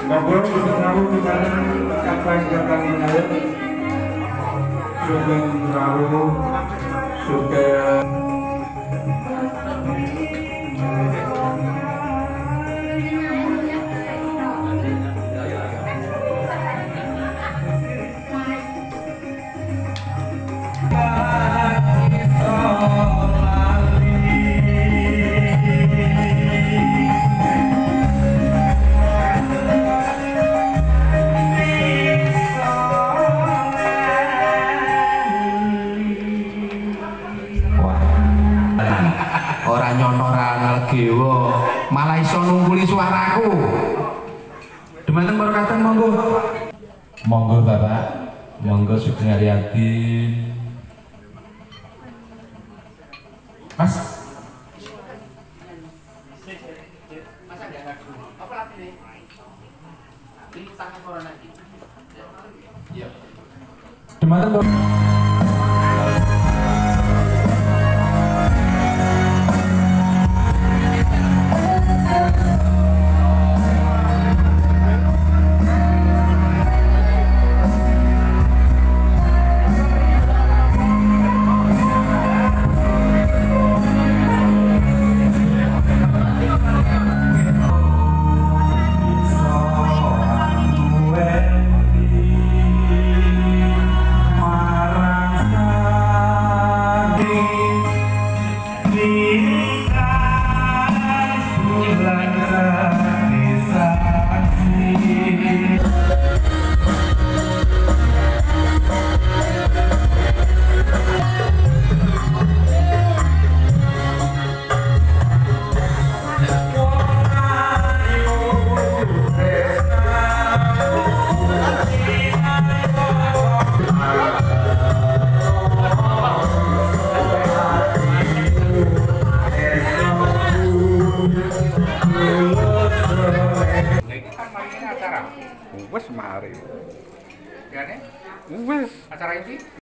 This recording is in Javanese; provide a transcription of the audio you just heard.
Monggo rawuh kapan-kapan menawi sugeng rawuh sugeng. Ora nyono ora nglegewa, malah iso nungkuli suaraku. Dumateng para kadang monggo. Monggo Bapak, monggo Sugeng Haryadi. Mas. Masa enggak lagu? Apa lagune? Ini tangan corona iki. Iya. Dumateng Wes mari. Ya, wes acara ini.